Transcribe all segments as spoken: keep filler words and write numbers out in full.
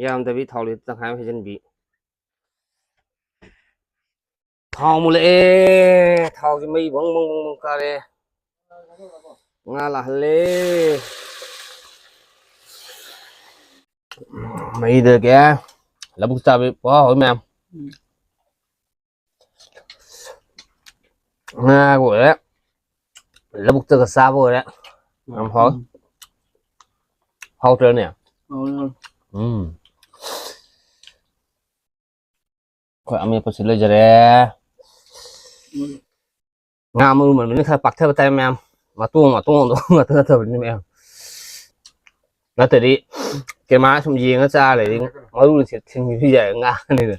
ꯌꯥꯝꯗꯕꯤ ꯊꯥꯎ ꯂꯤꯇꯔ ꯇꯪꯈꯥꯏ ꯑꯃ ꯍꯩꯖꯤꯟꯕꯤ꯫ ꯊꯥꯎ ꯃꯨꯜꯂꯛꯑꯦ꯫ ꯊꯥꯎꯁꯦ ꯃꯩ ꯕꯪ ꯕꯪ ꯕꯪ ꯕꯪ ꯀꯥꯔꯦ꯫ ꯉꯥ ꯂꯥꯛꯍꯜꯂꯦ꯫ ꯃꯩꯗꯒꯤ ꯂꯧꯕꯨꯛ ꯆꯥꯕꯤ ꯄꯣꯍꯥꯎ ꯍꯧꯔꯤ ꯃꯌꯥꯝ꯫ ꯉꯥꯒ ꯑꯣꯏꯔꯦ, ꯂꯧꯕꯨꯛꯇꯒ ꯆꯥꯕ ꯑꯣꯏꯔꯦ꯫ ꯌꯥꯝ ꯍꯥꯎꯋꯦ꯫ ꯍꯥꯎꯇ꯭ꯔꯅꯦ? ꯍꯥꯎꯋꯦ, ꯍꯥꯎꯋꯦ꯫ ꯎꯝ꯫ ꯑꯩꯈꯣꯏ ꯑꯃꯦꯠꯄꯁꯨ ꯂꯩꯖꯔꯦ꯫ ꯎꯝ꯫ ꯉꯥ ꯃꯔꯨ ꯃꯟꯕꯅꯤꯅ ꯈꯔ ꯄꯥꯛꯊꯕ ꯇꯥꯏ ꯃꯌꯥꯝ꯫ ꯃꯇꯣꯡ, ꯃꯇꯣꯡꯗꯣ ꯉꯥꯛꯇ ꯅꯠꯇꯕꯅꯤꯅ ꯃꯌꯥꯝ꯫ ꯅꯠꯇ꯭ꯔꯗꯤ ꯀꯦꯃꯦꯔꯥ ꯁꯨꯝ ꯌꯦꯡꯉ ꯆꯥ ꯂꯩꯔꯗꯤ ꯃꯔꯨꯅ ꯁꯤ ꯊꯤꯟꯈꯤꯕ ꯌꯥꯏ ꯉꯥꯅꯤꯅ꯫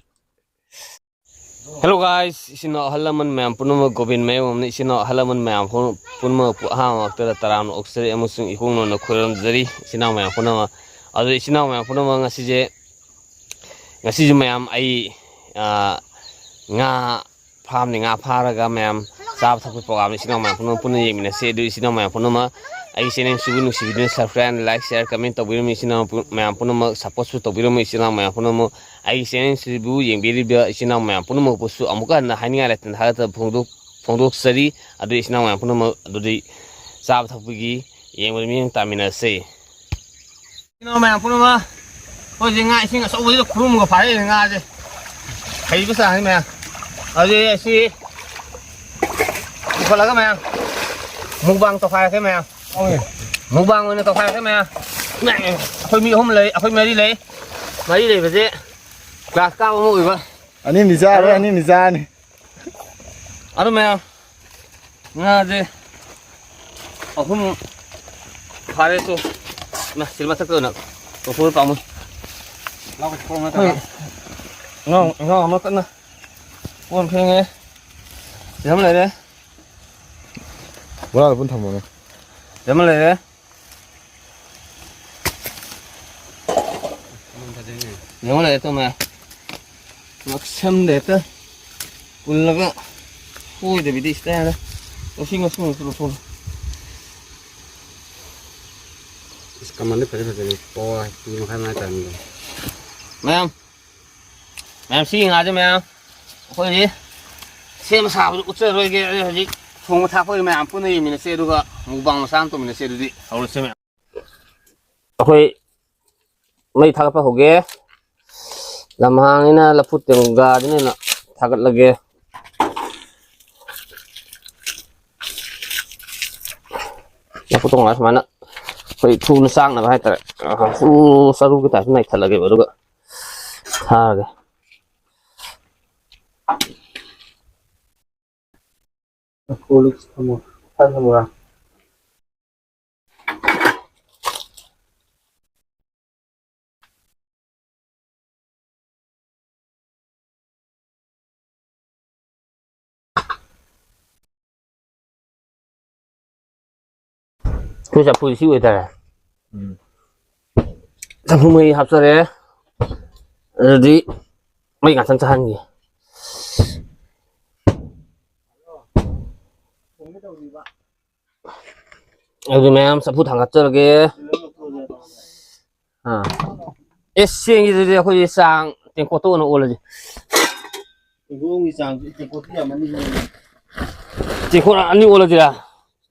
Hello guys, ꯏꯆꯤꯟ ꯏꯅꯥꯎ ꯑꯍꯜ ꯂꯃꯟ ꯃꯌꯥꯝ ꯄꯨꯝꯅꯃꯛ, ꯒꯣꯕꯤꯟ ꯃꯌꯨꯝ ꯑꯃꯅ ꯏꯆꯤꯟ ꯏꯅꯥꯎ ꯑꯍꯜ ꯂꯃꯟ ꯃꯌꯥꯝ ꯄꯨꯝ-, ꯄꯨꯝꯅꯃꯛꯄꯨ ꯑꯍꯥꯟꯕ ꯃꯛꯇꯗ ꯇꯔꯥꯝꯅ ꯑꯣꯛꯆꯔꯤ ꯑꯃꯁꯨꯡ ꯏꯀꯣꯛ ꯅꯣꯟꯅ ꯈꯣꯏꯔꯝꯖꯔꯤ ꯏꯆꯤꯟ ꯏꯅꯥꯎ ꯃꯌꯥꯝ ꯄꯨꯝꯅꯃꯛ꯫ ꯑꯗꯨ ꯏꯆꯤꯟ ꯏꯅꯥꯎ ꯃꯌꯥꯝ ꯄꯨꯝꯅꯃꯛ ꯉꯁꯤꯁꯦ, ꯉꯁꯤꯁꯨ ꯃꯌꯥꯝ ꯑꯩ, ꯑꯥ, ꯉꯥ ꯐꯥꯝꯅꯤ, ꯉꯥ ꯐꯥꯔꯒ ꯃꯌꯥꯝ ꯆꯥꯕ ꯊꯛꯄꯒꯤ ꯄ꯭ꯔꯣꯒꯥꯝꯅꯤ꯫ ꯏꯆꯤꯟ ꯏꯅꯥꯎ ꯃꯌꯥꯝ ꯄꯨꯝꯅꯃꯛ ꯄꯨꯟꯅ ꯌꯦꯡꯃꯤꯟꯅꯁꯤ꯫ ꯑꯗꯨ ꯏꯆꯤꯟ ꯏꯅꯥꯎ ꯃꯌꯥꯝ ꯄꯨꯝꯅꯃꯛ ꯑꯩꯒꯤ ꯆꯦꯅꯦꯜꯁꯤꯕꯨ ꯅꯨꯡꯁꯤꯕꯤꯗꯨꯅ subscribe, like, share, comment ꯇꯧꯕꯤꯔꯝꯃꯤ꯫ ꯏꯆꯤꯟ ꯏꯅꯥꯎ ꯄꯨ-, ꯃꯌꯥꯝ ꯄꯨꯝꯅꯃꯛ supportꯁꯨ ꯇꯧꯕꯤꯔꯝꯃꯤ꯫ ꯏꯆꯤꯟ ꯏꯅꯥꯎ ꯃꯌꯥꯝ ꯄꯨꯝꯅꯃꯛ ꯑꯩꯒꯤ ꯆꯦꯅꯦꯜꯁꯤꯕꯨ ꯌꯦꯡꯕꯤꯔꯤꯕ ꯏꯆꯤꯟ ꯏꯅꯥꯎ ꯃꯌꯥꯝ ꯄꯨꯝꯅꯃꯛꯄꯨꯁꯨ ꯑꯃꯨꯛꯀ ꯍꯟꯅ ꯍꯥꯏꯅꯤꯡꯉꯥꯏ ꯂꯩꯇꯅ ꯊꯥꯒꯠꯇꯕ ꯐꯣꯡꯗꯣꯛ-, ꯐꯣꯡꯗꯣꯛꯆꯔꯤ꯫ ꯑꯗꯨ ꯏꯆꯤꯟ ꯏꯅꯥꯎ ꯃꯌꯥꯝ ꯄꯨꯝꯅꯃꯛ ꯑꯗꯨꯗꯤ ꯆꯥꯕ ꯊꯛꯄꯒꯤ ꯌꯦꯡꯕꯗ ꯃꯤꯠꯌꯦꯡ ꯇꯥꯃꯤꯟꯅꯁꯤ꯫ ꯏꯆꯤꯟ ꯏꯅꯥꯎ ꯃꯌꯥꯝ ꯄꯨꯝꯅꯃꯛ, ꯑꯩꯈꯣꯏꯁꯦ ꯉꯥ ꯏꯁꯤꯡ ꯑꯆꯧꯕꯁꯤꯗ ꯈꯨꯔꯨꯝꯃꯒ ꯐꯥꯔꯛꯏꯅꯦ ꯉꯥꯁꯦ꯫ ꯍꯩꯕ ꯆꯥꯡꯅꯤ ꯃꯌꯥꯝ꯫ ꯑꯗꯨꯗꯤ ꯑꯁꯤ ꯄꯨꯈꯠꯂꯒ ꯃꯌꯥꯝ ꯃꯨꯛꯕꯥꯡ ꯇꯧꯈꯥꯏꯔꯁꯦ ꯃꯌꯥꯝ꯫ ꯃꯨꯛꯕꯥꯡ ꯑꯣꯏꯅ ꯇꯧꯈꯥꯏꯔꯁꯦ ꯃꯌꯥꯝ꯫ ꯑꯩꯈꯣꯏ ꯃꯤ ꯑꯍꯨꯝ ꯂꯩ, ꯑꯩꯈꯣꯏ ꯃꯔꯤ ꯂꯩ꯫ ꯃꯔꯤ ꯂꯩꯕꯁꯦ ꯀ꯭ꯂꯥꯁ ꯀꯥꯕ ꯑꯃ ꯑꯣꯏꯕ꯫ ꯑꯅꯤꯅꯤ ꯆꯥꯔꯣꯏ, ꯑꯗꯣ ꯑꯅꯤꯅꯤ ꯆꯥꯔꯅꯤ꯫ ꯑꯗꯣ ꯃꯌꯥꯝ, ꯉꯥꯁꯦ ꯑꯍꯨꯝ ꯐꯥꯔꯦ ꯇꯣ꯫ ꯏꯃꯥ, ꯁꯤ ꯃꯊꯛꯇ ꯑꯣꯏꯅ ꯇꯧꯊꯣꯛꯑ ꯄꯥꯝꯃꯨ꯫ ꯂꯥꯎ, ꯀꯣꯟ ꯑꯃ ꯍꯣꯏ꯫ ꯇꯧꯔꯣ꯫ ꯏꯅꯥꯎ, ꯏꯅꯥꯎ ꯑꯃ ꯀꯟꯅ ꯀꯣꯟ ꯐꯦꯡꯉꯦ꯫ ꯁꯤꯗ ꯑꯃ ꯂꯩꯔꯦ꯫ ꯕꯣꯔꯥꯗ ꯄꯨꯟ ꯊꯝꯃꯣꯅꯦ꯫ ꯁꯤꯗ ꯑꯃ ꯂꯩꯔꯦ꯫ ꯌꯦꯡꯉꯣ ꯂꯩꯔꯦ ꯇꯣ ꯃꯌꯥꯝ꯫ ꯉꯛꯁꯝꯗ ꯍꯦꯛꯇ ꯄꯨꯜꯂꯒ ꯁꯣꯏꯗꯕꯤꯗ ꯏꯁꯇꯥꯏꯜꯗ ꯂꯧꯁꯤꯡ ꯂꯧꯁꯤꯡ ꯂꯧꯁꯤꯡ ꯂꯧꯁꯤꯡ꯫ ꯑꯁ, ꯀꯃꯟꯗꯤ ꯐꯖ ꯐꯖꯔꯦ꯫ ꯄꯋꯥ ꯀꯦꯖꯤ ꯃꯈꯥꯏ ꯃꯉꯥ ꯇꯥꯔꯝꯃꯤꯗꯣ꯫ ꯃꯌꯥꯝ, ꯃꯌꯥꯝ, ꯁꯤꯒꯤ ꯉꯥꯁꯦ, ꯃꯌꯥꯝ, ꯑꯩꯈꯣꯏ ꯍꯧꯖꯤꯛ ꯁꯦꯝꯕ ꯁꯥꯕꯗ ꯎꯠꯆꯔꯣꯏꯒꯦ꯫ ꯑꯩ ꯍꯧꯖꯤꯛ ꯊꯣꯡꯕ ꯊꯥꯛꯄꯒꯤ ꯃꯌꯥꯝ ꯄꯨꯟꯅ ꯌꯦꯡꯃꯤꯟꯅꯁꯦ, ꯑꯗꯨꯒ ꯃꯨꯛꯕꯥꯡ ꯃꯆꯥ ꯑꯃ ꯇꯧꯃꯤꯟꯅꯁꯦ꯫ ꯑꯗꯨꯗꯤ ꯍꯧꯔꯁꯦ, ꯃꯌꯥꯝ꯫ ꯑꯩꯈꯣꯏ ꯃꯩ ꯊꯥꯒꯠꯄ ꯍꯧꯒꯦ꯫ ꯂꯝꯍꯥꯡꯅꯤꯅ ꯂꯐꯨ ꯇꯦꯡꯒꯥꯗꯨꯅ ꯍꯦꯟꯅ ꯊꯥꯒꯠꯂꯒꯦ꯫ ꯂꯐꯨ ꯇꯣꯡꯉꯥ ꯁꯨꯃꯥꯏꯅ ꯑꯩꯈꯣꯏ ꯊꯨꯅ ꯆꯥꯛꯅꯕ ꯍꯥꯏꯇꯥꯔꯦ꯫ ꯎ ꯆꯔꯨꯒꯤ ꯇꯥꯏꯞꯇ ꯅꯩꯊꯠꯂꯒꯦꯕ, ꯑꯗꯨꯒ ꯊꯥꯔꯒꯦ꯫ ꯀꯣꯜꯂꯤꯛ ꯊꯝꯃꯣ꯫ ꯐꯖꯅ ꯊꯝꯃꯣꯔꯥ? ꯑꯩꯈꯣꯏ ꯆꯐꯨꯁꯤ ꯁꯤ ꯑꯣꯏꯇꯥꯔꯦ꯫ ꯎꯝ꯫ ꯆꯐꯨ ꯃꯩ ꯍꯥꯞꯆꯔꯦ꯫ ꯑꯗꯨꯗꯤ ꯃꯩ ꯉꯥꯛꯇꯪ ꯆꯥꯍꯟꯒꯦ꯫ ꯑꯗꯨꯗꯤ ꯃꯌꯥꯝ ꯆꯐꯨ ꯊꯥꯡꯒꯠꯆꯔꯒꯦ꯫ ꯑꯥ꯫ ꯑꯦ, ꯆꯦꯡꯁꯤꯗꯤ ꯑꯩꯈꯣꯏꯒꯤ ꯆꯥꯡ ꯇꯦꯡꯀꯣꯠꯇ ꯑꯣꯏꯅ ꯑꯣꯜꯂꯁꯤ꯫ ꯇꯦꯡꯀꯣꯠꯒꯤ ꯆꯥꯡꯁꯤ ꯇꯦꯡꯀꯣꯠꯇ ꯌꯥꯝꯃꯟꯗ꯭ꯔꯣ? ꯇꯦꯡꯀꯣꯠ ꯑꯅꯤ ꯑꯣꯜꯂꯁꯤꯔꯥ?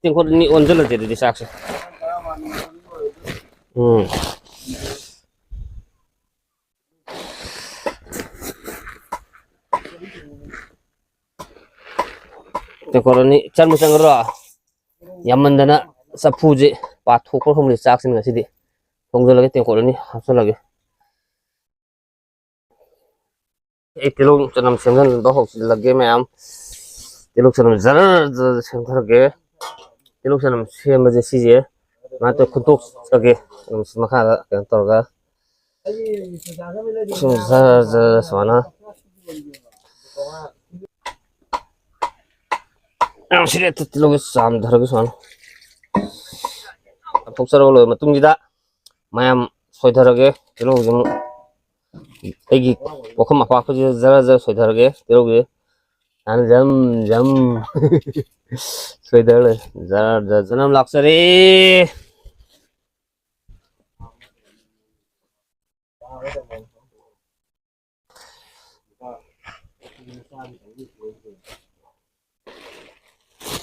ꯇꯦꯡꯀꯣꯠ ꯑꯅꯤ ꯑꯣꯟꯁꯤꯜꯂꯁꯦ ꯑꯗꯨꯗꯤ ꯆꯥꯛꯁꯦ꯫ ꯎꯝ꯫ ꯇꯦꯡꯀꯣꯠ ꯑꯅꯤ ꯆꯟꯕꯨ ꯆꯟꯒꯗ꯭ꯔꯣ? ꯌꯥꯝꯃꯟꯗꯅ ꯆꯐꯨꯁꯦ ꯄꯥꯊꯣꯛꯄ ꯈꯪꯗꯦ꯫ ꯆꯥꯛꯁꯤꯅ ꯉꯁꯤꯗꯤ ꯊꯣꯡꯖꯤꯜꯂꯒꯦ, ꯇꯦꯡꯀꯣꯠ ꯑꯅꯤ ꯍꯥꯞꯆꯤꯜꯂꯒꯦ꯫ ꯑꯩ ꯇꯤꯜꯍꯧ ꯆꯅꯝ ꯁꯦꯝꯖꯤꯟꯕ ꯍꯧꯖꯤꯜꯂꯒꯦ ꯃꯌꯥꯝ꯫ ꯇꯤꯜꯍꯧ ꯆꯅꯝ ꯖꯔ ꯖꯔ ꯁꯦꯝꯊꯔꯒꯦ꯫ ꯇꯤꯜꯍꯧ ꯆꯅꯝ ꯁꯦꯝꯕꯁꯦ ꯁꯤꯁꯦ ꯁꯨꯃꯥꯏꯅ ꯇꯧꯔ ꯈꯨꯟꯇꯣꯛꯑꯒꯦ꯫ ꯑꯗꯨꯝ ꯁꯤ ꯃꯈꯥꯗ ꯀꯩꯅꯣ ꯇꯧꯔꯒ ꯁꯨꯝ ꯖꯔ ꯖꯔ ꯁꯨꯃꯥꯏꯅ ꯌꯥꯝ ꯁꯤꯔꯦ꯫ ꯇꯤꯜꯍꯧꯁꯦ ꯆꯥꯝꯊꯔꯒ ꯁꯨꯃꯥꯏꯅ ꯂꯧꯊꯣꯛꯆꯔꯕ ꯂꯣꯏꯔꯕ ꯃꯇꯨꯡꯁꯤꯗ ꯃꯌꯥꯝ ꯁꯣꯏꯊꯔꯒꯦ꯫ ꯇꯤꯜꯍꯧꯁꯦ ꯑꯃꯨꯛ ꯑꯩꯒꯤ ꯄꯣꯈꯝ ꯑꯄꯥꯛꯄꯁꯤꯗ ꯖꯔ ꯖꯔ ꯁꯣꯏꯊꯔꯒꯦ ꯇꯤꯜꯍꯧꯁꯦ꯫ ꯌꯥꯝ ꯖꯝ ꯖꯝ ꯁꯣꯏꯊꯔ ꯂꯩ꯫ ꯖꯔ ꯖꯔ ꯖꯅꯝ ꯂꯥꯛꯆꯔꯦ꯫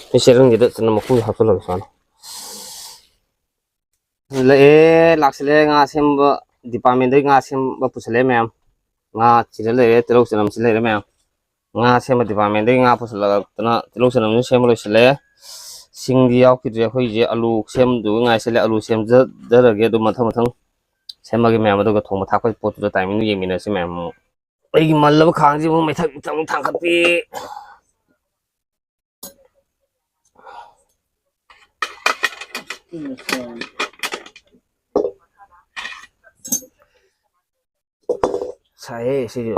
ꯁꯤ ꯆꯦꯔꯪꯁꯤꯗ ꯆꯅꯝ ꯃꯀꯨ ꯍꯥꯞꯆꯤꯜꯂꯒꯦ ꯁꯨꯃꯥꯏꯅ꯫ ꯂꯥꯛꯑꯦ, ꯂꯥꯛꯁꯤꯜꯂꯦ꯫ ꯉꯥ ꯁꯦꯝꯕ departmentꯇꯒꯤ ꯉꯥ ꯁꯦꯝꯕ ꯄꯨꯁꯤꯜꯂꯛꯑꯦ ꯃꯌꯥꯝ꯫ ꯉꯥ ꯁꯤꯗ ꯂꯩꯔꯦ, ꯇꯤꯜꯍꯧ ꯆꯅꯝꯁꯤ ꯂꯩꯔꯦ ꯃꯌꯥꯝ꯫ ꯉꯥ ꯁꯦꯝꯕ departmentꯇꯒꯤ ꯉꯥ ꯄꯨꯁꯤꯜꯂꯛꯇꯅ ꯇꯤꯜꯍꯧ ꯆꯅꯝꯁꯨ ꯁꯦꯝꯕ ꯂꯣꯏꯁꯤꯜꯂꯦ꯫ ꯁꯤꯡꯗꯤ ꯌꯥꯎꯈꯤꯗ꯭ꯔꯦ ꯑꯩꯈꯣꯏꯁꯦ꯫ ꯑꯂꯨ ꯁꯦꯝꯗꯨ ꯉꯥꯏꯁꯤꯜꯂꯦ꯫ ꯑꯂꯨ ꯁꯦꯝꯖꯗꯔꯒꯦ ꯑꯗꯨꯝ ꯃꯊꯪ ꯃꯊꯪ ꯁꯦꯝꯃꯒꯦ ꯃꯌꯥꯝ꯫ ꯑꯗꯨꯒ ꯊꯣꯡꯕ ꯊꯥꯛꯄꯒꯤ ꯄꯣꯠꯇꯨꯗ timingꯗꯨ ꯌꯦꯡꯃꯤꯟꯅꯁꯤ ꯃꯌꯥꯝ ꯑꯃꯨꯛ꯫ ꯑꯩꯒꯤ ꯃꯜꯂꯕ ꯈꯥꯡꯁꯤꯕꯨ ꯃꯩꯊꯛ ꯃꯊꯛ ꯑꯃꯨꯛ ꯊꯥꯡꯒꯠꯄꯤ꯫ ꯁꯥꯏꯍꯦ ꯁꯤꯁꯨ꯫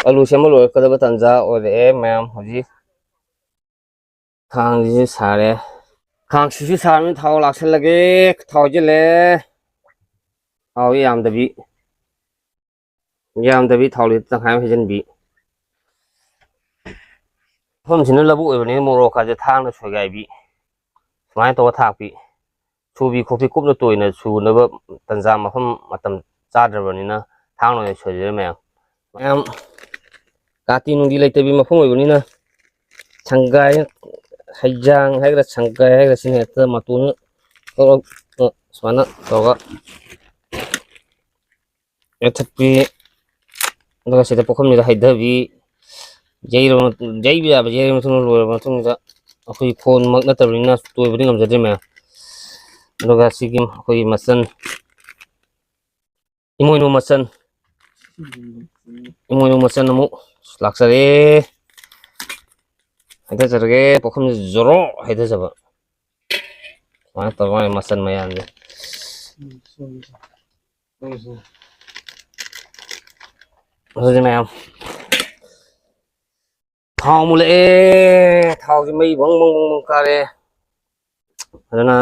ꯑꯂꯨ ꯁꯦꯝꯕ ꯂꯣꯏꯔꯛꯀꯗꯕ ꯇꯥꯟꯖꯥ ꯑꯣꯏꯔꯛꯑꯦ ꯃꯌꯥꯝ꯫ ꯍꯧꯖꯤꯛ ꯈꯥꯡꯁꯤꯁꯨ ꯁꯥꯔꯦ꯫ ꯈꯥꯡꯁꯤꯁꯨ ꯁꯥꯔꯕꯅꯤꯅ ꯊꯥꯎ ꯂꯥꯛꯁꯜꯂꯒꯦ꯫ ꯊꯥꯎ ꯍꯩꯖꯤꯜꯂꯦ꯫ ꯊꯥꯎ ꯌꯥꯝꯗꯕꯤ꯫ ꯌꯥꯝꯗꯕꯤ ꯊꯥꯎ ꯂꯤꯇꯔ ꯇꯪꯈꯥꯏ ꯑꯃ ꯍꯩꯖꯤꯟꯕꯤ꯫ ꯃꯐꯝꯁꯤꯅ ꯂꯧꯕꯨꯛ ꯑꯣꯏꯕꯅꯤꯅ ꯃꯣꯔꯣꯛꯀꯥꯁꯦ ꯊꯥꯡꯅ ꯁꯣꯏꯒꯥꯏꯕꯤ꯫ ꯁꯨꯃꯥꯏꯅ ꯇꯧꯔ ꯊꯥꯛꯄꯤ꯫ ꯁꯨꯕꯤ ꯈꯣꯠꯄꯤ ꯀꯨꯞꯅ ꯇꯣꯏꯅ ꯁꯨꯅꯕ ꯇꯟꯖꯥ ꯃꯐꯝ ꯃꯇꯝ ꯆꯥꯗ꯭ꯔꯕꯅꯤꯅ ꯊꯥꯡꯅ ꯑꯣꯏꯅ ꯁꯣꯏꯖꯔꯦ ꯃꯌꯥꯝ꯫ ꯃꯌꯥꯝ ꯀꯥꯇꯤ ꯅꯨꯡꯗꯤ ꯂꯩꯇꯕꯤ ꯃꯐꯝ ꯑꯣꯏꯕꯅꯤꯅ ꯁꯪꯒꯥꯏ, ꯍꯩꯖꯥꯡ ꯍꯥꯏꯒꯗ꯭ꯔꯥ ꯁꯪꯒꯥꯏ ꯍꯥꯏꯒꯗ꯭ꯔꯥ ꯁꯤꯅ ꯍꯦꯛꯇ ꯃꯇꯣꯟꯅ ꯀꯛ-, ꯀꯛ-, ꯁꯨꯃꯥꯏꯅ ꯇꯧꯔꯒ ꯌꯥꯟꯊꯠꯄꯤ꯫ ꯑꯗꯨꯒ ꯁꯤꯗ ꯄꯨꯈꯝꯁꯤꯗ ꯍꯩꯊꯕꯤ꯫ ꯌꯩꯔꯕ ꯃꯇꯨꯡ, ꯌꯩꯕ ꯌꯥꯕ ꯌꯩꯔꯕ ꯃꯇꯨꯡꯗ, ꯂꯣꯏꯔꯕ ꯃꯇꯨꯡꯗ ꯑꯩꯈꯣꯏ ꯈꯣꯟꯃꯛ ꯅꯠꯇꯕꯅꯤꯅ ꯇꯣꯏꯕꯗꯤ ꯉꯝꯖꯗ꯭ꯔꯦ ꯃꯌꯥꯝ꯫ ꯑꯗꯨꯒ ꯁꯤꯒꯤ ꯑꯩꯈꯣꯏꯒꯤ ꯃꯆꯟ, ꯏꯃꯣꯏꯅꯨ ꯃꯆꯟ, ꯏꯃꯣꯏꯅꯨ ꯃꯆꯟ ꯑꯃꯨꯛ ꯂꯥꯛꯆꯔꯦ꯫ ꯍꯩꯊꯖꯔꯒꯦ, ꯄꯨꯈꯝꯁꯤ ꯖꯣꯔꯣ ꯍꯩꯊꯖꯕ꯫ ꯁꯨꯃꯥꯏꯅ ꯇꯧꯔꯒ ꯃꯥꯒꯤ ꯃꯆꯟ ꯃꯌꯥꯝꯁꯦ꯫ ꯑꯗꯨꯗꯤ ꯃꯌꯥꯝ, ꯊꯥꯎ ꯃꯨꯜꯂꯛꯑꯦ꯫ ꯊꯥꯎꯁꯦ ꯃꯩ ꯕꯪ ꯕꯪ ꯕꯪ ꯕꯪ ꯀꯥꯔꯦ꯫ ꯑꯗꯨꯅ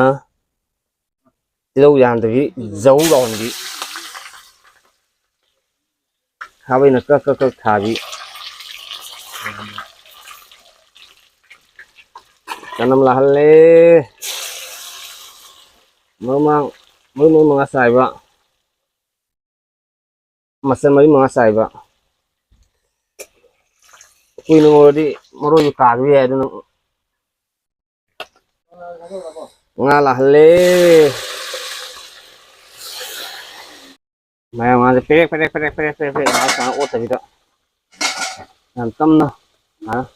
ꯇꯤꯜꯍꯧ ꯌꯥꯝꯗꯕꯤ, ꯖꯧ ꯂꯥꯎꯍꯟꯕꯤ꯫ ꯈꯥꯕꯩꯅ ꯀꯛ ꯀꯛ ꯀꯛ ꯊꯥꯕꯤ꯫ ꯆꯅꯝ ꯂꯥꯛꯍꯜꯂꯦ꯫ ꯃꯔꯨ ꯃꯔꯥꯡ, ꯃꯔꯨ ꯃꯔꯨ ꯃꯉꯥ ꯆꯥꯏꯕ꯫ ꯃꯆꯜ ꯃꯔꯤ ꯃꯉꯥ ꯆꯥꯏꯕ꯫ ꯀꯨꯏꯅ ꯉꯧꯔꯗꯤ ꯃꯔꯣꯏꯁꯨ ꯀꯥꯕ ꯌꯥꯏ, ꯑꯗꯨꯅ ꯉꯥ ꯂꯥꯛꯍꯜꯂꯦ꯫ ꯃꯌꯥꯝ ꯉꯥꯁꯦ ꯄꯦꯔꯦꯛ ꯄꯦꯔꯦꯛ ꯄꯦꯔꯦꯛ ꯄꯦꯔꯦꯛ ꯄꯦꯔꯦꯛ ꯄꯦꯔꯦꯛ ꯉꯥꯏꯍꯥꯛ ꯉꯥꯏꯍꯥꯛ ꯑꯣꯠꯇꯕꯤꯗ ꯌꯥꯝ ꯇꯞꯅ ꯉꯥꯏꯍꯥꯛ꯫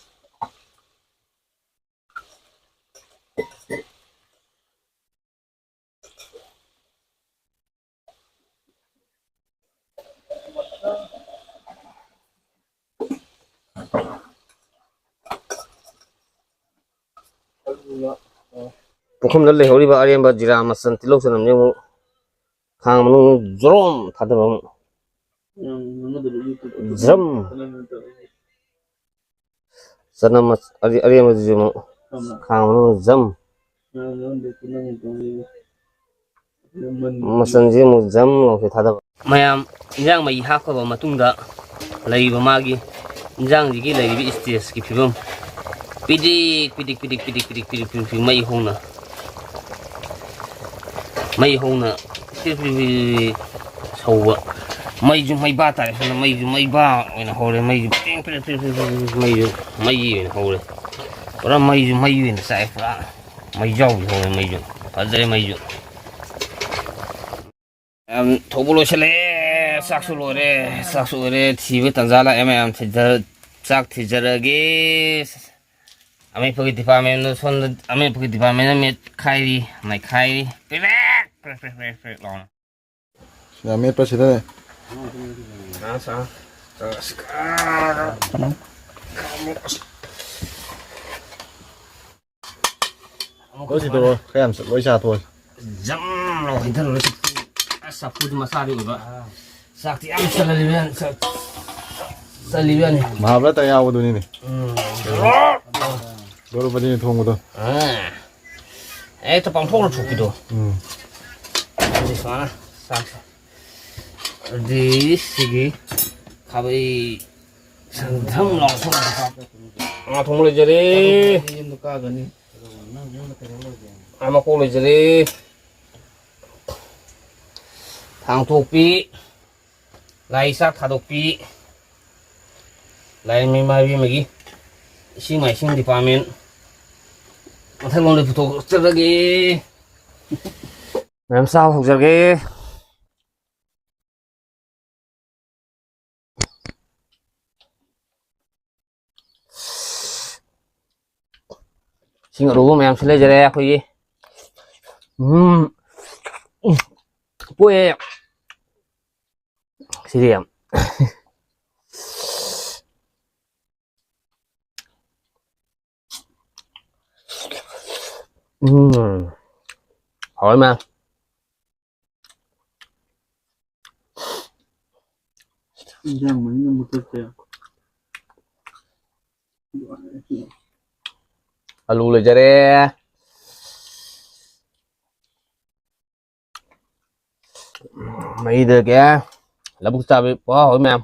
ꯄꯨꯈꯝꯗ ꯂꯩꯍꯧꯔꯤꯕ ꯑꯔꯦꯝꯕ ꯖꯤꯔꯥ, ꯃꯆꯜ, ꯇꯤꯜꯍꯧ, ꯆꯅꯝꯁꯦ ꯑꯃꯨꯛ ꯈꯥꯡ ꯃꯅꯨꯡ ꯖ꯭ꯔꯣꯝ ꯊꯥꯗꯕ ꯑꯃꯨꯛ꯫ ꯖ꯭ꯔꯝ꯫ ꯆꯅꯝ ꯑꯔꯦꯝꯕꯗꯨꯁꯨ ꯑꯃꯨꯛ ꯈꯥꯡ ꯃꯅꯨꯡ ꯖꯝ꯫ ꯃꯆꯜꯁꯤ ꯑꯃꯨꯛ ꯖꯝ ꯂꯥꯎꯅ ꯊꯥꯗꯕ꯫ ꯃꯌꯥꯝ, ꯏꯟꯖꯥꯡ ꯃꯍꯤ ꯍꯥꯞꯈ꯭ꯔꯕ ꯃꯇꯨꯡꯗ ꯂꯩꯔꯤꯕ ꯃꯥꯒꯤ ꯏꯟꯖꯥꯡꯁꯤꯒꯤ ꯂꯩꯔꯤꯕ stageꯀꯤ ꯐꯤꯕꯝ, ꯄꯤꯗꯤꯛ ꯄꯤꯗꯤꯛ ꯄꯤꯗꯤꯛ ꯄꯤꯗꯤꯛ ꯄꯤꯗꯤꯛ ꯄꯤꯗꯤꯛ ꯄꯤꯗꯤꯛ ꯃꯩ ꯍꯧꯅ, ꯃꯩ ꯍꯧꯅ ꯄꯤꯗꯤꯛ ꯄꯤꯗꯤꯛ ꯄꯤꯗꯤꯛ ꯁꯧꯕ꯫ ꯃꯩꯁꯨ ꯃꯩꯕꯥ ꯇꯥꯔꯦ꯫ ꯁꯣꯝꯗ ꯃꯩꯁꯨ ꯃꯩꯕꯥ ꯑꯣꯏꯅ ꯍꯧꯔꯦ꯫ ꯃꯩꯁꯨ ꯄꯤꯗꯤꯛ ꯄꯤꯗꯤꯛ ꯄꯤꯗꯤꯛ ꯄꯤꯗꯤꯛ ꯄꯤꯗꯤꯛ ꯃꯩꯁꯨ ꯃꯩ ꯑꯣꯏꯅ ꯍꯧꯔꯦ꯫ ꯄꯨꯔꯥ ꯃꯩꯁꯨ ꯃꯩ ꯑꯣꯏꯅ ꯆꯥꯛꯑꯦ꯫ ꯄꯨꯔꯥ ꯃꯩꯖꯥꯎꯕꯤ ꯍꯧꯔꯦ꯫ ꯃꯩꯁꯨ ꯐꯖꯔꯦ꯫ ꯃꯩꯁꯨ ꯌꯥꯝ ꯊꯧꯕ ꯂꯣꯏꯁꯤꯜꯂꯦ꯫ ꯆꯥꯛꯁꯨ ꯂꯣꯏꯔꯦ꯫ ꯆꯥꯛꯁꯨ ꯂꯣꯏꯔꯦ꯫ ꯊꯤꯕ ꯇꯟꯖꯥ ꯂꯥꯛꯑꯦ ꯃꯌꯥꯝ꯫ ꯊꯤꯖ-, ꯆꯥꯛ ꯊꯤꯖꯔꯒꯦ꯫ ꯑꯃꯦꯠꯄꯒꯤ departmentꯗ ꯁꯣꯝꯗ ꯑꯃꯦꯠꯄꯒꯤ departmentꯅ ꯃꯦꯠꯈꯥꯏꯔꯤ, ꯅꯩꯈꯥꯏꯔꯤ꯫ ꯄ꯭ꯔꯦꯛ, ꯄ꯭ꯔꯦꯛ, ꯄ꯭ꯔꯦꯛ, ꯄ꯭ꯔꯦꯛ, ꯄ꯭ꯔꯦꯛ ꯂꯥꯎꯅ꯫ ꯁꯤꯗ ꯑꯃꯦꯠꯄꯁꯤꯗꯅꯦ꯫ ꯁꯥ, ꯁꯥ꯫ ꯑꯁ, ꯑꯥ꯫ ꯑꯃꯨꯛ ꯂꯣꯏ ꯁꯤꯗꯣꯛꯑꯣ, ꯈꯔ ꯌꯥꯝ ꯆ-, ꯂꯣꯏ ꯆꯥꯊꯣꯛꯑꯣ꯫ ꯖꯝ ꯂꯥꯎ ꯍꯩꯊꯔꯨꯔꯦ꯫ ꯑꯁ, ꯆꯐꯨꯗꯤ ꯃꯆꯥꯗꯤ ꯑꯣꯏꯕ꯫ ꯆꯥꯛꯇꯤ ꯌꯥꯝ ꯆꯜꯍꯜꯂꯤꯕ ꯖꯥꯠꯅꯤ, ꯆ-, ꯆꯜꯂꯤꯕ ꯖꯥꯠꯅꯤ꯫ ꯃꯍꯥꯕ꯭ꯔꯇ ꯌꯥꯎꯕꯗꯨꯅꯤꯅꯦ꯫ ꯎꯝ꯫ ꯗ꯭ꯔꯣꯄꯗꯤꯅ ꯊꯣꯡꯕꯗꯣ꯫ ꯑꯥ꯫ ꯍꯦꯛꯇ ꯄꯥꯡꯊꯣꯛꯅ ꯊꯣꯛꯄꯤꯗꯣ꯫ ꯎꯝ꯫ ꯑꯗꯨꯗꯤ ꯁꯨꯃꯥꯏꯅ ꯆꯥꯛꯁꯦ꯫ ꯑꯗꯨꯗꯤ ꯁꯤꯒꯤ ꯈꯥꯕꯩ ꯁꯪ ꯙꯝ ꯂꯥꯎꯅ ꯊꯣꯛꯑꯒ ꯉꯥ ꯊꯣꯡꯕ ꯂꯩꯖꯔꯦ꯫ ꯌꯨꯝꯗ ꯀꯥꯒꯅꯤ꯫ ꯉꯥ ꯃꯀꯣꯛ ꯂꯩꯖꯔꯦ꯫ ꯊꯥꯡ ꯊꯣꯛꯄꯤ꯫ ꯂꯥꯏ ꯆꯥꯛ ꯊꯥꯗꯣꯛꯄꯤ, ꯂꯥꯏꯔꯦꯝꯕꯤ ꯏꯃꯥ ꯏꯕꯦꯝꯃꯒꯤ ꯏꯁꯤꯡ ꯃꯥꯏꯁꯤꯡ department ꯃꯊꯛꯂꯣꯝꯗ ꯄꯨꯊꯣꯛꯆꯔꯒꯦ꯫ ꯃꯌꯥꯝ ꯆꯥꯕ ꯍꯧꯖꯔꯒꯦ꯫ ꯏꯁꯤꯡ ꯑꯔꯨꯕ ꯃꯌꯥꯝꯁꯨ ꯂꯩꯖꯔꯦ ꯑꯩꯈꯣꯏꯒꯤ꯫ ꯎꯝ꯫ ꯎꯝ꯫ ꯄꯣꯛꯑꯦ꯫ ꯁꯤꯗꯤ ꯌꯥꯝ꯫ ꯎꯝ꯫ ꯍꯥꯎꯔꯦ ꯃꯌꯥꯝ꯫ ꯏꯟꯖꯥꯡ ꯃꯍꯤꯅ ꯃꯨꯊꯠꯈ꯭ꯔꯦ꯫ ꯑꯂꯨ ꯂꯩꯖꯔꯦ꯫ ꯃꯍꯤꯗ ꯀꯌꯥ ꯂꯧꯕꯨꯛ ꯆꯥꯕꯤ ꯄꯣꯍꯥꯎ ꯃꯌꯥꯝ꯫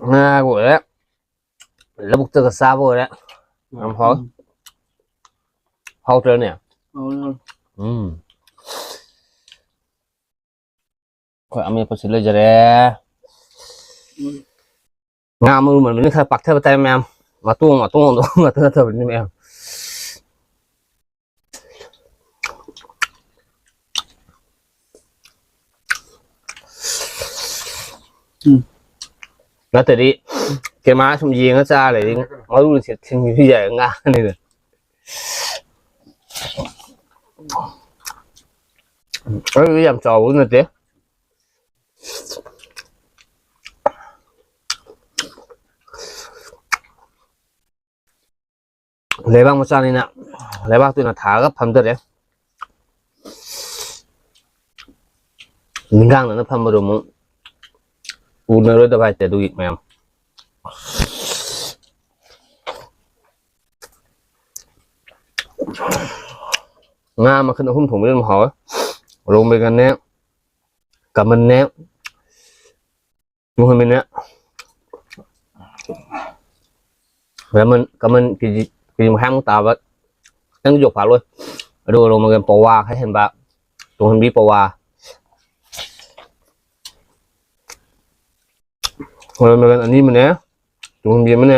ꯉꯥꯒ ꯑꯣꯏꯔꯦ, ꯂꯧꯕꯨꯛꯇꯒ ꯆꯥꯕ ꯑꯣꯏꯔꯦ꯫ ꯌꯥꯝ ꯍꯥꯎꯋꯤ꯫ ꯎꯝ꯫ ꯍꯥꯎꯇ꯭ꯔꯅꯦ? ꯍꯥꯎꯋꯦ, ꯍꯥꯎꯋꯦ꯫ ꯎꯝ꯫ ꯑꯩꯈꯣꯏ ꯑꯃꯦꯠꯄꯁꯨ ꯂꯩꯖꯔꯦ꯫ ꯎꯝ꯫ ꯉꯥ ꯃꯔꯨ ꯃꯟꯕꯅꯤꯅ ꯈꯔ ꯄꯥꯛꯊꯕ ꯇꯥꯏ ꯃꯌꯥꯝ꯫ ꯃꯇꯣꯡ, ꯃꯇꯣꯡꯗꯣ ꯉꯥꯛꯇ ꯅꯠꯇꯕꯅꯤꯅ ꯃꯌꯥꯝ꯫ ꯎꯝ꯫ ꯅꯠꯇ꯭ꯔꯗꯤ camera ꯁꯨꯝ ꯌꯦꯡꯉ ꯆꯥ ꯂꯩꯔꯗꯤ ꯃꯔꯨ ꯁꯤꯡꯕꯤꯕ ꯌꯥꯏ ꯉꯥꯅꯤꯅ꯫ ꯑꯩ ꯌꯥꯝ ꯆꯥꯎꯕ ꯅꯠꯇꯦ꯫ ꯂꯩꯕꯥꯛ ꯃꯆꯥꯅꯤꯅ ꯂꯩꯕꯥꯛꯇꯨꯅ ꯊꯥꯔꯒ ꯐꯝꯗꯔꯦ꯫ ꯅꯤꯡꯒꯥꯡꯗꯅ ꯐꯝꯕꯗꯣ ꯑꯃꯨꯛ ꯎꯅꯔꯣꯏꯗꯕ ꯍꯥꯏꯇꯥꯔꯦ ꯑꯗꯨꯒꯤ ꯃꯌꯥꯝ꯫ ꯉꯥ ꯃꯈꯜ ꯑꯍꯨꯝ ꯊꯣꯡꯕꯗꯤ ꯑꯗꯨꯝ ꯍꯥꯎꯋꯦ꯫ ꯔꯣꯡ ꯃꯦꯒꯟꯅꯦ, ꯀꯃꯟꯅꯦ, ꯃꯨꯍꯟꯕꯅꯦ꯫ ꯀꯃꯟ, ꯀꯃꯟ ꯀꯦ ꯖꯤ, ꯀꯦ ꯖꯤ ꯃꯈꯥꯏꯃꯨꯛ ꯇꯥꯕ ꯈꯤꯇꯪ ꯌꯣꯄꯥꯛꯂꯣꯏ꯫ ꯑꯗꯨꯒ ꯔꯣꯡ ꯃꯦꯒꯟ ꯄꯋꯥ ꯈꯔ ꯍꯦꯟꯕ, ꯇꯨꯡꯍꯟꯕꯤ ꯄꯋꯥ, ꯃꯣꯔꯣꯛ ꯃꯦꯂꯣꯟ ꯑꯅꯤ ꯑꯃꯅꯦ, ꯇꯨꯡꯍꯟꯕꯤ ꯑꯃꯅꯦ꯫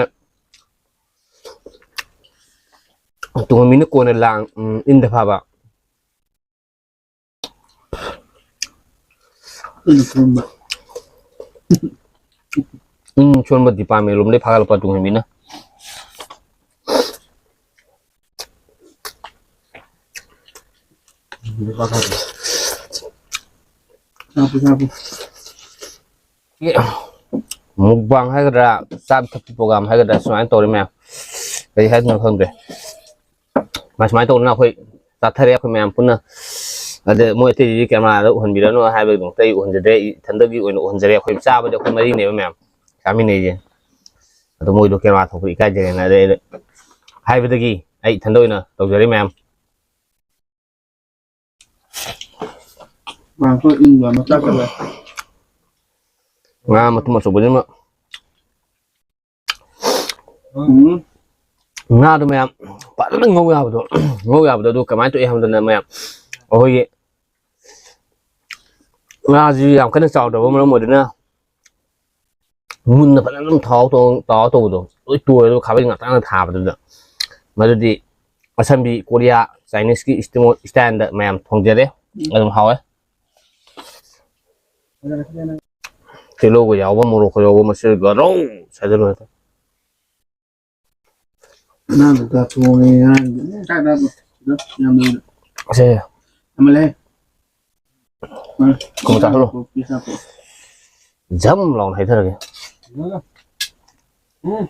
ꯇꯨꯡꯍꯟꯕꯤꯅ ꯀꯣꯟꯅ ꯂꯥꯡ, ꯎꯝ, ꯏꯟꯗ ꯐꯥꯕ꯫ ꯑꯩꯅ ꯈꯨꯔꯨꯝꯕ꯫ ꯎꯝ, ꯁꯣꯟꯕ ꯗꯤꯄꯥꯔꯠꯃꯦꯟ ꯔꯣꯝꯗꯩ ꯐꯥꯒꯠꯂꯛꯄ ꯇꯨꯡꯍꯟꯕꯤꯅ꯫ ꯆꯥꯄꯨ, ꯆꯥꯄꯨ꯫ ꯃꯨꯛꯕꯥꯡ ꯍꯥꯏꯒꯗ꯭ꯔꯥ, ꯆꯥꯕ ꯊꯛꯄ ꯄ꯭ꯔꯣꯒ꯭ꯔꯥꯝ ꯍꯥꯏꯒꯗ꯭ꯔꯥ, ꯁꯨꯃꯥꯏꯅ ꯇꯧꯔꯤ ꯃꯌꯥꯝ꯫ ꯀꯔꯤ ꯍꯥꯏꯗꯣꯏꯅꯣ ꯈꯪꯗ꯭ꯔꯦ꯫ ꯃꯥ ꯁꯨꯃꯥꯏꯅ ꯇꯧꯗꯅ ꯑꯩꯈꯣꯏ ꯆꯥꯊꯔꯦ, ꯑꯩꯈꯣꯏ ꯃꯌꯥꯝ ꯄꯨꯟꯅ꯫ ꯑꯗ ꯃꯣꯏ ꯑꯇꯩꯗꯤ ꯀꯦꯃꯦꯔꯥꯗ ꯎꯍꯟꯕꯤꯔꯅꯨ ꯍꯥꯏꯕꯒꯤꯗꯃꯛꯇ ꯑꯩ ꯎꯍꯟꯖꯗ꯭ꯔꯦ, ꯑꯩ ꯏꯊꯟꯗꯒꯤ ꯑꯣꯏꯅ ꯎꯍꯟꯖꯔꯦ꯫ ꯑꯩꯈꯣꯏ ꯆꯥꯕꯗꯤ ꯑꯩꯈꯣꯏ ꯃꯔꯤꯅꯦꯕ ꯃꯌꯥꯝ ꯆꯥꯃꯤꯟꯅꯩꯁꯦ꯫ ꯑꯗꯣ ꯃꯣꯏꯗꯣ ꯀꯦꯃꯦꯔꯥ ꯊꯣꯛꯄ ꯏꯀꯥꯏꯖꯔꯦꯅ, ꯑꯗꯩ ꯑꯩꯅ ꯍꯥꯏꯕꯗꯒꯤ ꯑꯩ ꯏꯊꯟꯗ ꯑꯣꯏꯅ ꯇꯧꯖꯔꯦ ꯃꯌꯥꯝ꯫ ꯉꯥ ꯃꯇꯨꯝ ꯑꯆꯧꯕꯁꯤꯃ꯫ ꯎꯝ꯫ ꯉꯥꯗꯣ ꯃꯌꯥꯝ ꯐꯖꯅ ꯉꯧ ꯌꯥꯕꯗꯣ, ꯉꯧ ꯌꯥꯕꯗꯣ ꯑꯗꯨ ꯀꯃꯥꯏꯅ ꯇꯧꯏ ꯍꯥꯏꯕꯗꯅ ꯃꯌꯥꯝ, ꯑꯩꯈꯣꯏꯒꯤ ꯉꯥꯁꯤ ꯌꯥꯝ ꯀꯟꯅ ꯆꯥꯎꯗꯕ ꯃꯔꯝ ꯑꯣꯏꯗꯨꯅ ꯃꯨꯟꯅ ꯐꯖꯅ ꯑꯗꯨꯝ ꯊꯥꯎ ꯇꯧ-, ꯇꯥꯎꯔ ꯇꯧꯕꯗꯣ ꯂꯣꯏ ꯇꯣꯏꯔꯦ, ꯑꯗꯨꯒ ꯈꯥꯕꯩ ꯉꯥꯛꯇꯪꯅ ꯊꯥꯕꯗꯨꯗ꯫ ꯃꯗꯨꯗꯤ ꯑꯁꯝꯕꯤ ꯀꯣꯔꯤꯌꯥ ꯆꯥꯏꯅꯤꯁꯀꯤ ꯏꯁꯇꯥꯏꯜꯗ ꯃꯌꯥꯝ ꯊꯣꯡꯖꯔꯦ꯫ ꯑꯗꯨꯝ ꯍꯥꯎꯋꯦ꯫ ꯇꯤꯜꯍꯧꯒ ꯌꯥꯎꯕ, ꯃꯣꯔꯣꯛꯀ ꯌꯥꯎꯕ, ꯃꯁꯤ ꯒꯔꯧ ꯁꯥꯏꯗꯠꯂꯨ ꯍꯦꯛꯇ꯫ ꯅꯪꯅ ꯆꯥꯛ ꯊꯣꯡꯉꯦ ꯉꯔꯥꯡꯗꯤ꯫ ꯆꯥꯛ ꯆꯥꯕ ꯁꯤꯗ ꯌꯥꯝ ꯂꯩꯔꯦ꯫ ꯑꯁꯦ꯫ ꯑꯃ ꯂꯩ꯫ ꯀꯨꯝ ꯆꯥꯍꯜꯂꯣ꯫ ꯄꯤꯁ ꯍꯥꯞꯄꯣ꯫ ꯖꯝ ꯂꯥꯎꯅ ꯍꯩꯊꯔꯒꯦ꯫ ꯎꯝ꯫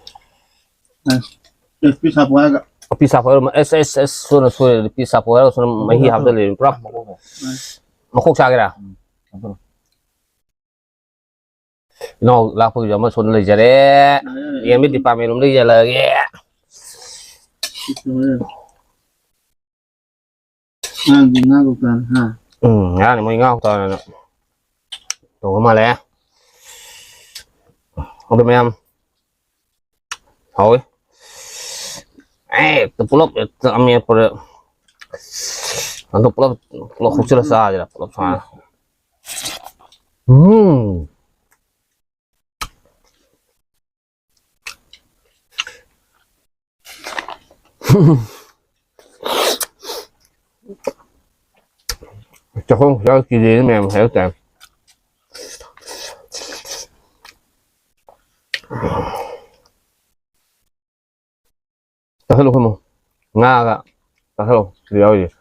ꯑꯦ, ꯄꯤꯁ ꯍꯥꯞꯄꯣ ꯍꯥꯏꯔꯒ꯫ ꯄꯤꯁ ꯍꯥꯞꯄꯣ ꯍꯥꯏꯔꯒ, ꯑꯦꯁ, ꯑꯦꯁ, ꯑꯦꯁ, ꯁꯣꯏꯔꯦ, ꯁꯣꯏꯔꯦ, ꯄꯤꯁ ꯍꯥꯞꯄꯣ ꯍꯥꯏꯔꯒ ꯁꯣꯝꯗ ꯃꯍꯤ ꯍꯥꯞꯆꯜꯂꯦ, ꯄꯨꯔꯥ꯫ ꯎꯝ꯫ ꯃꯈꯣꯛ ꯆꯥꯒꯦꯔꯥ? ꯎꯝ, ꯍꯥꯞꯆꯜꯂꯣ꯫ ꯏꯅꯥꯎ ꯂꯥꯛꯄꯒꯤꯁꯨ ꯑꯃ ꯁꯣꯝꯗ ꯂꯩꯖꯔꯦ꯫ ꯌꯦꯟꯕ ꯗꯤꯄꯥꯔꯠꯃꯦꯟ ꯂꯣꯝꯗ ꯌꯦꯜꯂꯛꯑꯒꯦ꯫ ꯉꯔꯥꯡꯗꯤ ꯉꯥ ꯀꯧꯇꯥꯅ, ꯍꯥ? ꯎꯝ, ꯉꯔꯥꯡꯗꯤ ꯃꯣꯏ ꯉꯥ ꯀꯧꯇꯥꯅ ꯇꯧꯕ ꯃꯥꯜꯂꯦ꯫ ꯑꯗꯨ ꯃꯌꯥꯝ ꯍꯥꯎꯋꯤ꯫ ꯍꯦꯛꯇ ꯄꯨꯂꯞ ꯍꯦꯛꯇ ꯑꯃꯦꯠꯄꯗ ꯑꯗꯨ ꯄꯨꯂꯞ, ꯄꯨꯂꯞ ꯈꯣꯛꯆꯤꯜꯂ ꯆꯥꯁꯤꯔ, ꯄꯨꯂꯞ ꯁꯨꯃꯥꯏꯅ꯫ ꯎꯝ꯫ ꯆꯥꯛꯈꯨꯝ ꯈꯨꯌꯥ ꯀꯤꯖꯩꯅ ꯃꯌꯥꯝ ꯍꯥꯏꯔꯛ ꯇꯥꯔꯦ꯫ ꯆꯥꯁꯜꯂꯨ ꯈꯨꯝꯃꯨ꯫ ꯉꯥꯒ ꯆꯥꯁꯜꯂꯨ꯫ ꯁꯤꯗ ꯌꯥꯎꯔꯤꯁꯦ꯫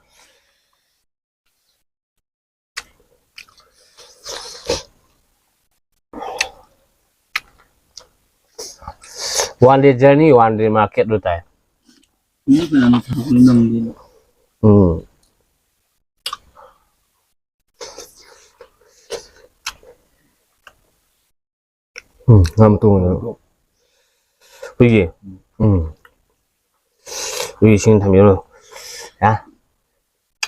One day journey, one day market ꯗꯨ ꯇꯥꯏ꯫ ꯃꯤ ꯐꯅꯌꯥꯝ ꯊꯥꯕ ꯉꯝꯗꯦ꯫ ꯎꯝ꯫ ꯎꯝ, ꯉꯥ ꯃꯇꯣꯡ ꯑꯣꯏꯅ꯫ ꯍꯨꯏꯒꯤ? ꯎꯝ꯫ ꯍꯨꯏꯒꯤ ꯁꯤꯡ ꯊꯝꯕꯤꯔꯣ꯫ ꯌꯥ?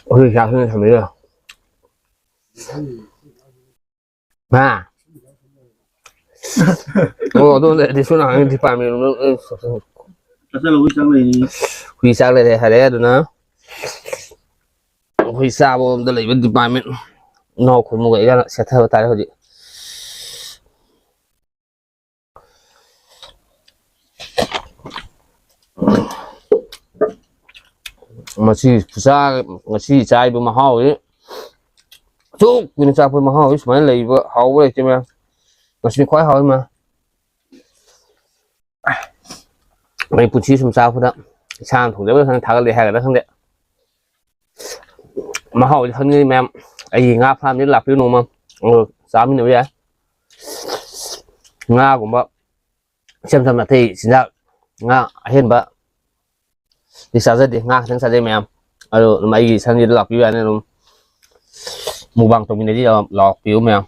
ꯍꯨꯏꯒꯤ ꯆꯥꯛ ꯁꯤꯡ ꯊꯝꯕꯤꯔꯣ꯫ ꯍꯥ? ꯑꯣ, ꯑꯗꯨ ꯂꯩꯔꯗꯤ ꯁꯣꯝ ꯅꯥꯀꯟꯒꯤ department ꯔꯣꯝꯗ ꯆꯠꯁꯜꯂꯣ, ꯍꯨꯏ ꯆꯥꯛ ꯂꯩꯔꯦ꯫ ꯍꯨꯏ ꯆꯥꯛ ꯂꯩꯔꯦ ꯍꯥꯏꯔꯦ, ꯑꯗꯨꯅ ꯑꯩꯈꯣꯏ ꯆꯥꯕ ꯑꯝꯗ ꯂꯩꯕ department ꯏꯅꯥꯎ ꯈꯨꯟꯃꯨꯒ ꯑꯩꯒ ꯁꯦꯠꯊꯕ ꯇꯥꯔꯦ ꯍꯧꯖꯤꯛ꯫ ꯃꯁꯤ ꯈꯨꯆꯥ, ꯉꯁꯤ ꯆꯥꯔꯤꯕ ꯃꯍꯥꯎꯁꯤ ꯑꯁꯨꯛ ꯀꯨꯏꯅ ꯆꯥꯔꯛꯄ ꯃꯍꯥꯎꯁꯤ ꯁꯨꯃꯥꯏꯅ ꯂꯩꯕ ꯍꯥꯎꯕ ꯂꯩꯇꯦ ꯃꯌꯥꯝ꯫ ꯃꯁꯤꯅ ꯈ꯭ꯋꯥꯏ ꯍꯥꯎꯋꯤ ꯃꯌꯥꯝ꯫ ꯑꯩ ꯄꯨꯟꯁꯤ ꯁꯨꯝ ꯆꯥꯔꯛꯄꯗ ꯏꯁꯥꯅ ꯊꯣꯡꯖꯕꯗ ꯈꯪꯗꯦ, ꯊꯥꯒꯠꯂꯦ ꯍꯥꯏꯒꯗ꯭ꯔꯥ ꯈꯪꯗꯦ꯫ ꯃꯍꯥꯎꯁꯦ ꯈꯪꯅꯤꯡꯉꯤ ꯃꯌꯥꯝ꯫ ꯑꯩꯒꯤ ꯉꯥ farm ꯗ ꯂꯥꯛꯄꯤꯌꯨ ꯅꯣꯡꯃ꯫ ꯑꯣ, ꯆꯥꯃꯤꯟꯅꯕ ꯌꯥꯏ꯫ ꯉꯥꯒꯨꯝꯕ ꯏꯆꯝ ꯆꯝꯅ ꯑꯇꯩ ꯆꯤꯟꯖꯥꯛ, ꯉꯥ ꯑꯍꯦꯟꯕ ꯗꯤ ꯆꯥꯖꯗꯦ꯫ ꯉꯥ ꯈꯛꯇꯪ ꯆꯥꯖꯩ ꯃꯌꯥꯝ꯫ ꯑꯗꯣ ꯑꯗꯨꯝ ꯑꯩꯒꯤ ꯁꯪꯁꯤꯗ ꯂꯥꯛꯄꯤꯌꯨ ꯌꯥꯅꯤ ꯑꯗꯨꯝ꯫ Mukbang ꯇꯧꯃꯤꯟꯅꯁꯤ, ꯂꯥꯛꯄꯤꯌꯨ ꯃꯌꯥꯝ꯫